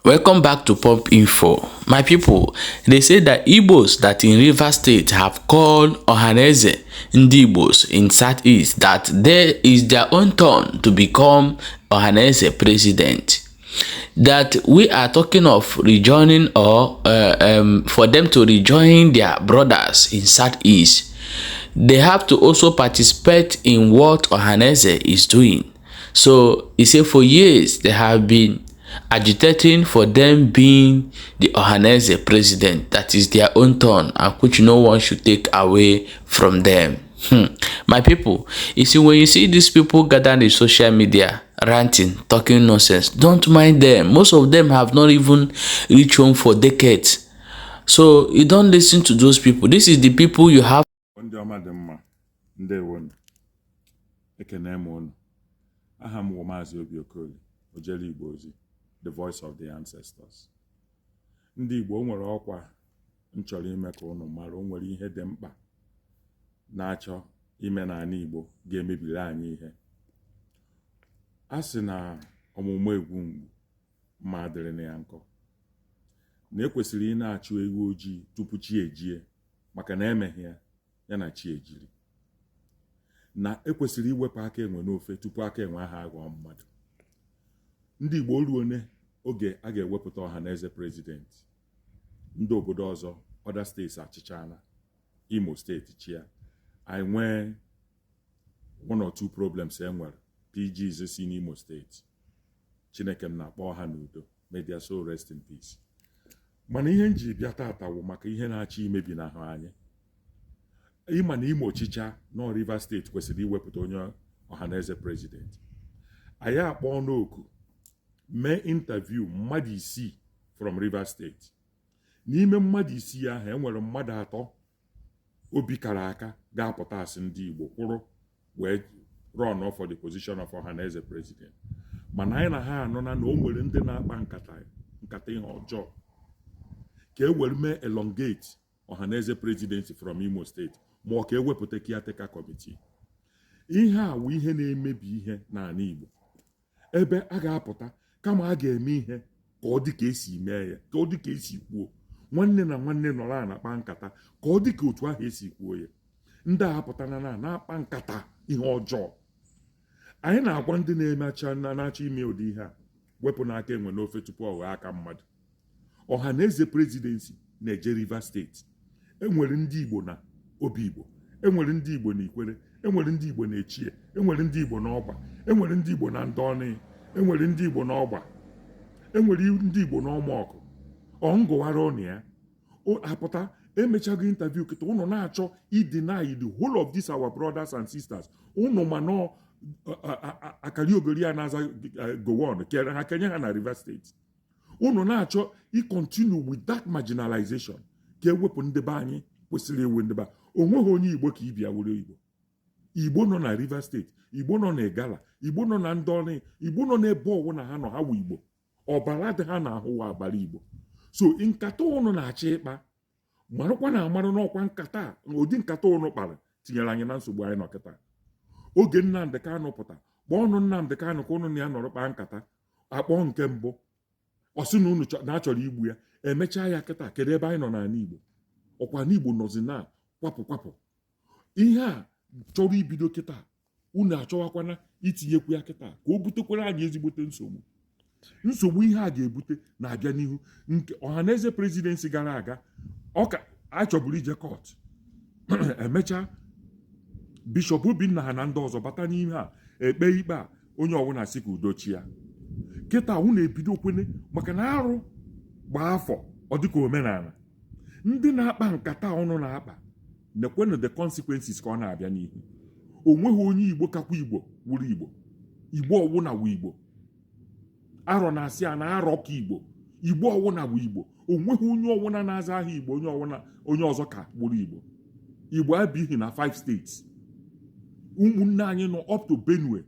Welcome back to Pump Info. My people, they say that Igbos that in Rivers State have called Ohaneze Ndigbos in Southeast that there is their own turn to become Ohaneze president. That we are talking of rejoining or for them to rejoin their brothers in Southeast. They have to also participate in what Ohaneze is doing. So he said for years they have been agitating for them being the Ohaneze president. That is their own turn and which no one should take away from them. My people, you see, when you see these people gathered in social media, ranting, talking nonsense, don't mind them. Most of them have not even reached home for decades. So you don't listen to those people. This is the people you have. Ndị ọma dị mma, ndewonu, ekene m unu. Aha m wụ Maazị Obi Okoli, ojele Igbo ozi, the voice of the ancestors. Ndị Igbo, o nwere ọkwa m chọrọ ime ka unu mara. O nwere ihe dị mkpa na-achọ ime n'ala Igbo ga-emebiri anyị ihe. A sị na ọmụmụ egwu mgbu mma dịrị na ya nkọ, na ekwesịrị ị na-achụ ewu ojii tupu chi ejie, maka na emeghị ya, ya na chi ejiri, na ekwesịrị iwepụ aka enwe n'ofe tupu aka enwe aha aghọọ mmadụ. Ndị Igbo, ruone oge a ga-ewepụta Ọhaneze president. Ndị obodo ọzọ, other states achịchana, Imo Steeti chia, anyị nwee one or two problems. E nwere PGs si n'Imo Steeti. Chineke m na-akpọ ha n'udo, may their soul rest in peace. Mana ihe m ji bịa tata wụ maka ihe na-achọ imebi n'ahụ anyị. Ịma na Imo ọchịcha nọ, Rivers Steeti kwesịrị iwepụta onye Ọhaneze president. Anyị akpọọ n'oku, mee interview mmadụ 6 from Rivers State. N'ime mmadụ 6 ahụ, enwere mmadụ 3 obi kara aka ga-apụta asị ndị Igbo kwụrụ wee run for the position of Ọhaneze president. Mana anyị na ha anụna na o nwere ndị na-akpa nkata, nkata ihe ọjọọ ka e were mee elongate Ọhaneze presidency from Imo State, ma ọ ka ewepụta caretaker committee. Ihe a wụ ihe na-emebi ihe n'ala Igbo, ebe a ga-apụta kama a ga-eme ihe ka ọ dị ka esi mee ya, ka ọ dị ka esi kwuo. Nwanne na nwanne nọrọ a na-akpa nkata ka ọ dị ka otu ahụ esi kwuo ya. Ndị a apụtana na na-akpa nkata ihe ọjọọ. Anyị na-agwa ndị na-emecha na-achọ ime ụdị ihe a, wepụ n'aka enwe n'ofe tupu ọ ghọọ aka mmadụ. Ọhaneze presidency na-eje Rivers Steeti. Enwere ndị Igbo na Obi Igbo, enwere ndị Igbo na Ikwere, enwere ndị Igbo na Echie, enwere ndị Igbo na Ọgba, enwere ndị Igbo na Ndọnị, enwere ndị Igbo na Ọgba, enwere ndị Igbo na Ọmọkụ. Ọ ngụwara ụnụ ya apụta. Emechago interview kịta, ụnụ na-achọ ideny the whole of these our brothers and sisters. Ụnụ ma nọ akari ogori ya na-aza Gowon kere ha, kenye ha na Rivers Steeti. Unu na-achọ i continue with that marginalization ka ewepụ ndị be anyị kwesịrị ewe ndị be. Onweghị onye Igbo ka ibia were Igbo. Igbo nọ na Rivers Steeti, Igbo nọ na Igala, Igbo nọ na Ndọnị, Igbo nọ n'ebe ọwụna ha nọ, ha wụ Igbo. Ọbara dị ha na-ahụ wa agbara Igbo. So nkata ụnụ na-achọ ịkpa, marakwa na amarụ n'ọkwa nkata a, ụdị nkata ụnụ kpara tinyere anyị na nsogbu anyị nọ kịta. Oge Nnamdị Kanụ pụta, kpọọ ọnụ Nnamdị Kanụ ka ụnụ na ya nọrọ kpaa nkata. Akpọọ nke mbụ, ọ sị na unu na achọrọ igbu ya. Emechaa ya kịta, kedu ebe anyị nọ n'ala Igbo? Ọkwa n'Igbo nọzi na kwapụ kwapụ. Ihe a chọrọ ibido kịta, unu achọwakwana itinyekwu ya kịta ka o butekwara anyị ezigbote nsogbu. Nsogbu ihe a ga-ebute na-abịa n'ihu. Nke Ọhaneze presidency gara aga, ọ ka achọburu ije court. Emechaa, Bishọp Obinna ha na ndị ọzọ bata n'ime a ekpe ikpe a, onye ọbụla sị ka udo chi ya. Kịta unu ebido kwene, maka na arụ gbaa afọ, ọ dịka omenala. Ndị na-akpa nkata ọnụ na-akpa nekwenụ the consequences ka ọ na-abịa n'ihu. O nweghị onye Igbo kakwa Igbo wuru Igbo. Igbo ọwụna wụ Igbo. Arọ na-asị a na arọ ka Igbo. Igbo ọwụna wụ Igbo. O nweghị onye ọwụna na-aza aha Igbo, onye ọwụna, onye ọzọ ka gburu Igbo. Igbo abighị na five states. Ụmụnne anyị nọ up to Benue,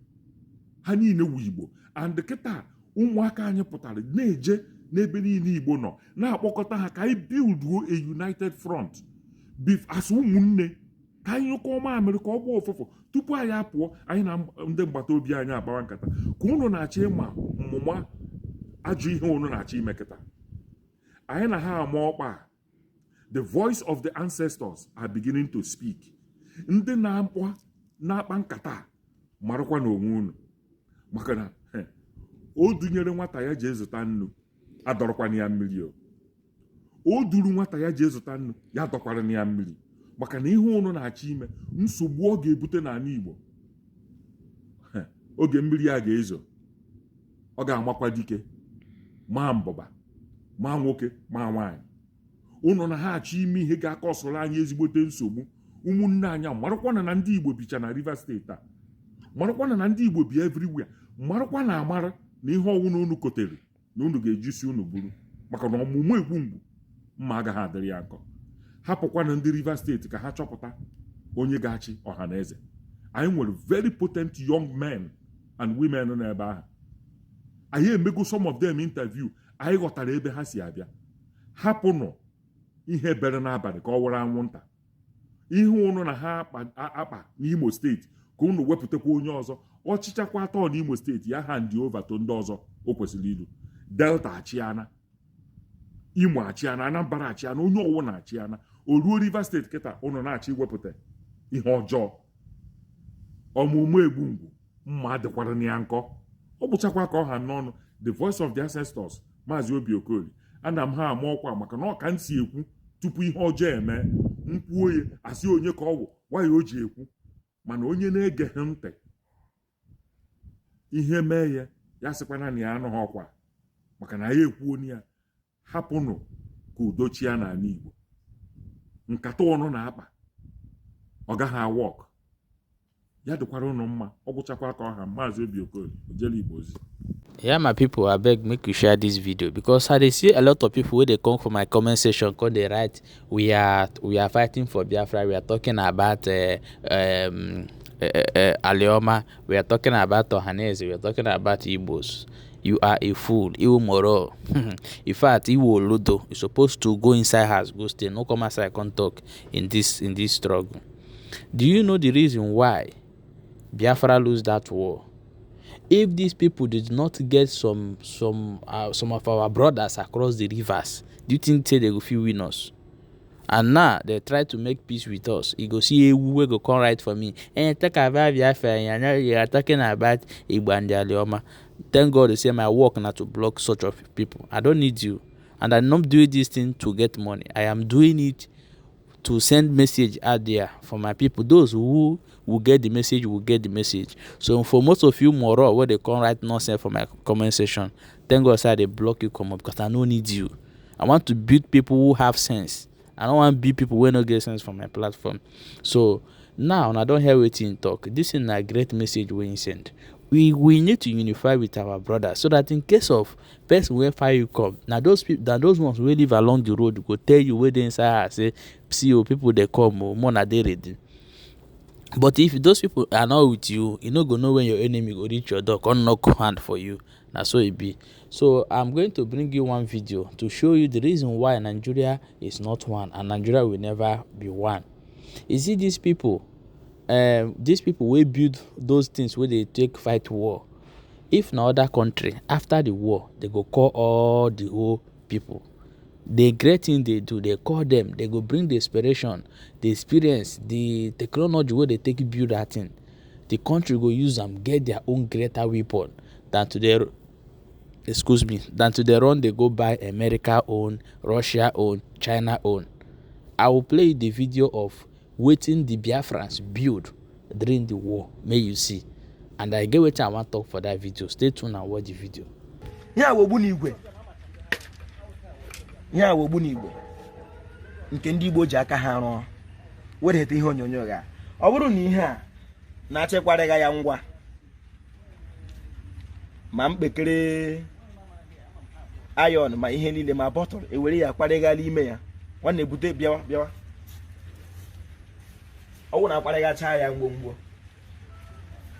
ha niile wụ Igbo. And kịta ụmụaka anyị pụtara na-eje n'ebe niile Igbo nọ, na-akpọkọta ha ka anyị builduo a united front as ụmụnne, ka anyị nyụkọọ mamịrị ka ọ gbaa ụfụfụ tupu anyị apụọ. Anyị na ndị mgbata obi anyị akpawa nkata ka unu na-achọ ịma mmụma. Ajọ ihe unu na-achọ ime kịta, anyị na ha ama ọkpa a. The voice of the ancestors are beginning to speak. Ndị na-akpa na-akpa nkata a, marakwa na onwe unu, maka na o dunyere nwata ya jee zụta nnu, adọrọkwana ya mmiri. O duru nwata ya jee zụta nnu, ya dọkwara ya mmiri, maka na ihe unu na-achọ ime, nsogbu ọ ga-ebute n'ala Igbo, oge mmiri ya ga-ezo, ọ ga-amakwa dike, maa mbụba, maa nwoke, maa nwaanyị. Unu na ha achọ ime ihe ga-akọsụrụ anyị ezigbote nsogbu. Ụmụnne anyị, marakwana na ndị Igbo bicha na Rivers State a, marakwana na ndị Igbo bi everywhere. Marakwa na amara na ihe ọwụna unu kotere na unu ga-ejisi unu buru, maka na ọmụmụ egwu mgbu mma agaghị adịrị ya nkọ. Hapụkwana ndị Rivers State ka ha chọpụta onye ga-achị ọha na eze. Anyị nwere very potent young men and women nọ n'ebe ahụ. Anyị emego some of them interview, anyị ghọtara ebe ha si abịa. Hapụnụ ihe bere n'abalị ka ọ were anwụnta. Ihe unu na ha akpa n'Imo State, ka unu wepụtakwa onye ọzọ ọchịchakwa atọ n'Imo State, ya hand over to ndị ọzọ o kwesịrị ilu. Delta achịana, Imo achịana, Anambra achịana, onye ọwụ na-achịana. O ruo Rivers State kịta, unu na-achọ iwepụta ihe ọjọọ. Ọmụmụ egbu ngwu mma dịkwara na ya nkọ. Ọ bụchakwa ka ọ ha n'ọnụ. The voice of the ancestors, Maazị Obi Okoli, ana m ha ama ọkwa, maka na ọ ka m si ekwu tupu ihe ọjọọ eme. Nkwuo ya, asị onye ka ọ wụ nwayọ o ji ekwu, mana onye na-egeghị ntị, ihe mee ya, ya sịkwana na ya anụghị ọkwa, maka na ya ekwuo ya. Hapụnụ ka udo chia n'ala Igbo. Nkata ụnụ na-akpa, ọ gaghị awọk. Ya dịkwara ụnụ mma. Ọ gwụchakwa ka ọha. Maazị Obi Okoli, Ojele Igbo ozi. Yeah, my people, abeg make you share this video, because I dey see a lot of people wey dey come for my comment section, come dey write, We are fighting for Biafra. We are talking about Alioma. We are talking about Ohaneze. We are talking about Igbos." You are a fool, you moron. In fact, iwo olodo. You suppose to go inside house, go stay, no come outside come talk in this struggle. Do you know the reason why Biafra lose that war? If these people did not get some of our brothers across the rivers, do you think say they go fit win us? And now they try to make peace with us. You go see ewu wey go come write for me, "Talk about Biafra. You are talking about Igbo and Alioma." Thank God they say my work na to block such of people. I don't need you, and I'm not doing this thing to get money. I am doing it to send message out there for my people. Those who will get the message will get the message. So for most of you moron wey dey come write nonsense for my comment section, thank God say I dey block you comot, because I no need you. I want to build people who have sense. I no wan build people wey no get sense for my platform. So now una don hear wetin him talk. This thing na great message wey him send. We need to unify with our brothers, so that in case of person wey fire you come, na those people, na those ones wey live along the road go tell you wey dey inside house say, "See o, people dey come o, more na dey ready." But if those people are not with you, you no go know when your enemy go reach your door, come knock hand for you. Na so e be. So I'm going to bring you one video to show you the reason why Nigeria is not one and Nigeria will never be one. You see these people, these people wey build those things wey dey take fight war, if na other country, after the war they go call all the whole people. The great thing they do, they call them, they go bring the inspiration, the experience, the technology wey dey take build that thing. The country go use am get their own greater weapon than to dey, excuse me, than to dey run dey go buy America own, Russia own, China own. I will play the video of wetin the Biafrans build during the war, may you see. And I get wetin I wan talk for that video. Stay tuned and watch the video. Ihe a wụ ogbunigwe. Ihe a wụ ogbunigwe nke ndị Igbo ji aka ha rụọ. Wedata ihe onyonyo ga ọ bụrụ na ihe a na-achịkwarịga ya ngwa, ma mkpekere iron, ma ihe niile, ma bottle, ewere ya kparịghala ime ya. Nwanne, bute, bịawa, bịawa. Ọ bụrụ na akparịghacha ya ngwongwo,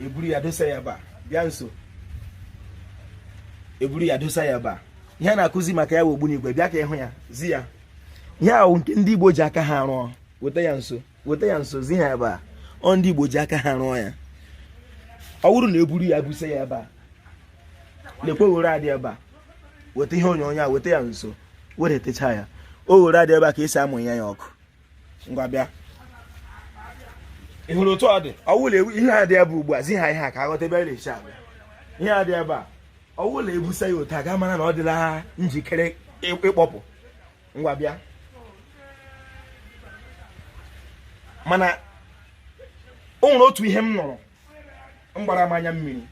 eburu ya dosa ya ebe a. Bịa nso. Eburu ya dosa ya ebe a. Ihe a na-akụzi maka ya wụ ogbunigwe. Bịa ka ịhụ ya, zi ya. Ihe ahụ nke ndị Igbo ji aka ha rụọ. Weta ya nso, weta ya nso, zi ha ebe a. Ọ ndị Igbo ji aka ha rụọ ya. Ọ bụrụ na eburu ya buse ya ebe a, lekwe were adị ebe a. Weta ihe onyonyo a, weta ya nso, weretecha ya. O were adị ebe a ka esi amụnye ya ọkụ. Ngwa bịa, ị hụrụ otu ọ dị? Ọwụla ihe a dị ebe ugbu a, zi ha ihe a ka aghọta ebe a na-esi abịa. Ihe a dị ebe a, ọwụla ebusa ya otu a, ga mara na ọ dịla njikere ịkpọpụ. Ngwa bịa. Mana o nwere otu ihe m nụrụ m gbara m anya mmiri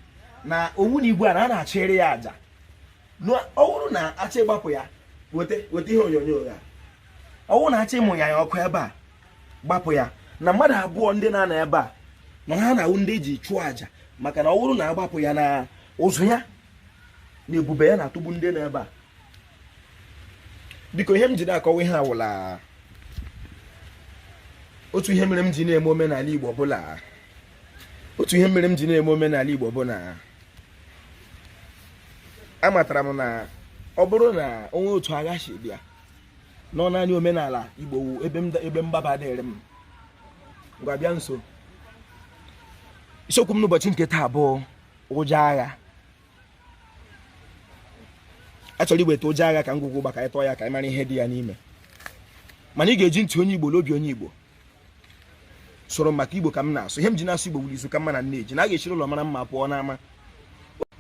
na ogbunigwe a na a na-achịrị ya aja. Ọ bụrụ na achọ ịgbapụ ya, weta weta ihe onyonyo ya. Ọ bụrụ na achọ ịmụ ya ọkụ ebe a, gbapụ ya, na mmadụ abụọ ndị na-anọ ebe a na ha na-awụ ndị eji chụọ aja, maka na ọ bụrụ na agbapụ ya na ụzụ ya na ebube ya na-atụgbu ndị nọ ebe a. Biko, ihe m ji na-akọwa ihe awụla otu ihe mere m ji na-eme omenala Igbo bụla, otu ihe mere m ji na-eme omenala Igbo bụ na amatara m na ọ bụrụ na onwe otu agha si bịa nọ, naanị omenala Igbo wu ebe mgbaba dịrị m. Ngwa bịa nso. Isiokwu m n'ụbọchị nke taa bụ ụjọ agha. Achọrọ iweta ụjọ agha ka ngwugwu gbaka ịtọ ya ka anyị mara ihe dị ya n'ime. Mana ị ga-eji ntị onye Igbo n'obi onye Igbo soro m, maka Igbo ka m na-asụ. Ihe m ji na-asụ Igbo wuru izu ka mma na nne eji na a ga-echiri ụlọ mara mma pụọ n'ama.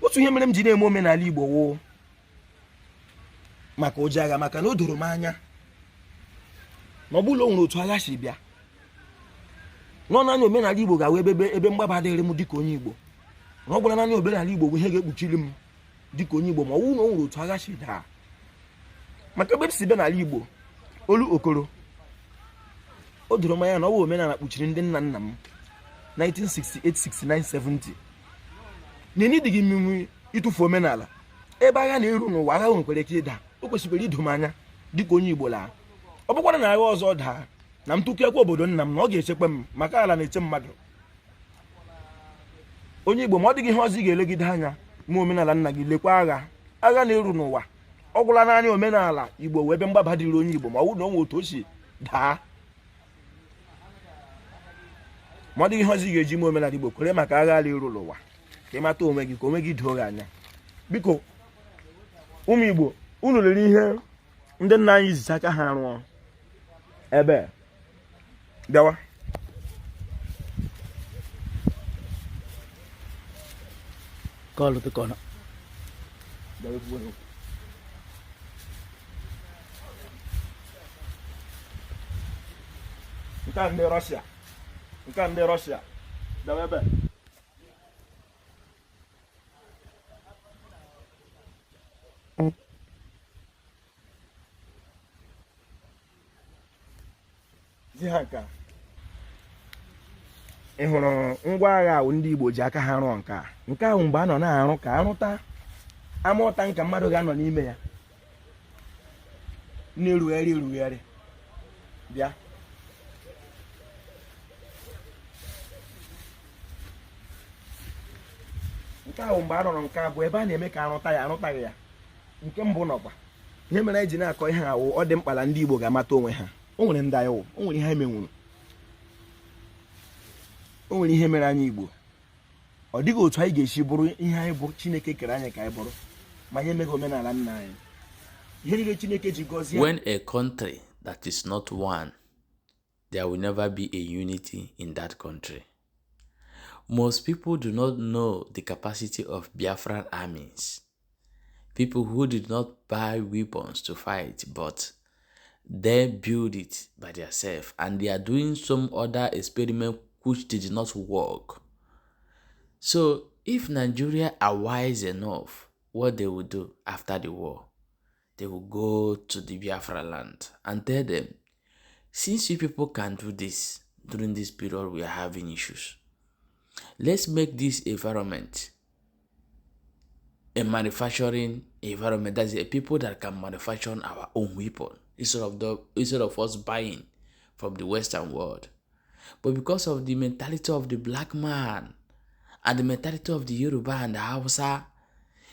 Otu ihe mere m ji na-eme omenala Igbo wụ maka ụjọ agha, maka na o doro m anya na ọ bụrụ na o nwere otu agha si bịa nọ, naanị omenala Igbo ga-awụ ebe mgbaba dịrị m dịka onye Igbo, na ọ gwara naanị omenala Igbo bụ ihe ga-ekpuchiri m dịka onye Igbo ma ọ bụrụ na o nwere otu agha si daa. Maka ebe m si bịa n'ala Igbo, olu okoro, o doro m anya na ọ bụ omenala kpuchiri ndị nna nna m 1968, 69, 70 na enidịghị mmiri ịtụfu omenala. Ebe agha na-eru n'ụwa, agha nwekwara ike ịda. O kwesịkwara ido m anya dịka onye Igbo laa, ọ bụkwara na agha ọzọ daa na m tụkekwa obodo nna m, na ọ ga-echekwa m, maka ala na-eche mmadụ. Onye Igbo, ma ọ dịghị ihe ọzọ ị ga-elegide anya ma omenala nna gị, lekwa agha. Agha na-eru n'ụwa, ọ gwụla naanị omenala Igbo wee ebe mgbaba dịrị onye Igbo ma ọ bụrụ na o nwee otu o si daa. Ma ọ dịghị ihe ọzọ ị ga-eji mee omenala Igbo, kwere maka agha ala eru n'ụwa, ka ị mata onwe gị, ka onwe gị doo gị anya. Biko, ụmụ Igbo, unu lere ihe ndị nna anyị zicha aka ha rụọ ebe bịawa. Kọlụ tụkọnọ. Bịawa ekwuwe okwu. Nke a ndị Rọshia, nke a ndị Rọshia. Bịawa ebe. Zi ha nke a. Ị hụrụ ngwa agha ahụ ndị Igbo ji aka ha rụọ? Nke a, nke ahụ mgbe a nọ na-arụ ka arụta ama ụta nka mmadụ ga-anọ n'ime ya na-erugharị erugharị. Bịa, nke ahụ mgbe a rụrụ nke a bụ ebe a na-eme ka arụta ya, arụtaghị ya. Nke mbụ nọkwa ihe mere anyị ji na-akọ ihe awụ, ọ dị mkpa na ndị Igbo ga-amata onwe ha. O nwere ndị anyị wụ, o nwere ihe anyị menwuru, o nwere ihe mere anyị Igbo. Ọ dịghị otu anyị ga-esi bụrụ ihe anyị bụ Chineke kere anyị ka anyị bụrụ ma anyị emeghị omenala nna anyị, ihe niile Chineke ji gọzie. When a country that is not one, there will never be a unity in that country. Most people do not know the capacity of Biafran armies. People who did not buy weapons to fight, but they build it by themselves, and they are doing some other experiment which did not work. So if Nigeria are wise enough, what they will do after the war, they will go to the Biafra land and tell them, since you people can do this during this period we are having issues, let's make this environment a manufacturing environment. That's a people that can manufacture our own weapon instead of us buying from the Western world. But because of the mentality of the black man and the mentality of the Yoruba and the Hausa,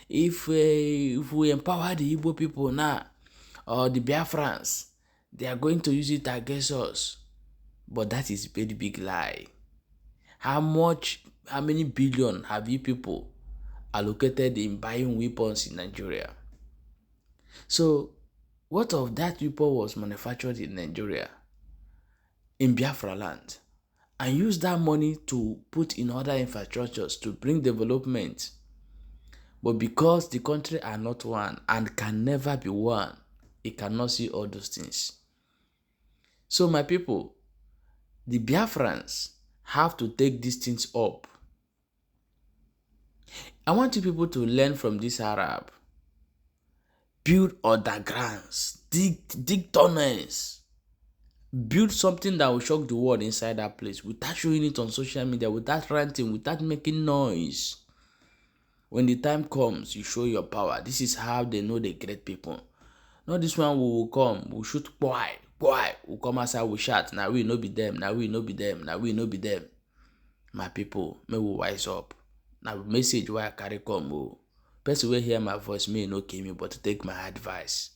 if we empower the Igbo people now or the Biafrans, they are going to use it against us. But that is very big lie. How many billion have you people allocated in buying weapons in Nigeria? So what of that weapon was manufactured in Nigeria, in Biafra land, and use that money to put in other infrastructures to bring development? But because the country are not one and can never be one, it cannot see all those things. So my people, the Biafrans have to take these things up. I want you people to learn from this Arab. Build undergrounds, dig tunnels, build something that will shock the world inside that place without showing it on social media, without ranting, without making noise. When the time comes, you show your power. This is how they know the great people. Not this one, we will come, we shoot boy, boy, we come outside, we shout. Now we no be them, now we no be them, now we no be them. My people, may we wise up. Now message wey I carry come o. Person wey hear my voice may no kill me, but take my advice.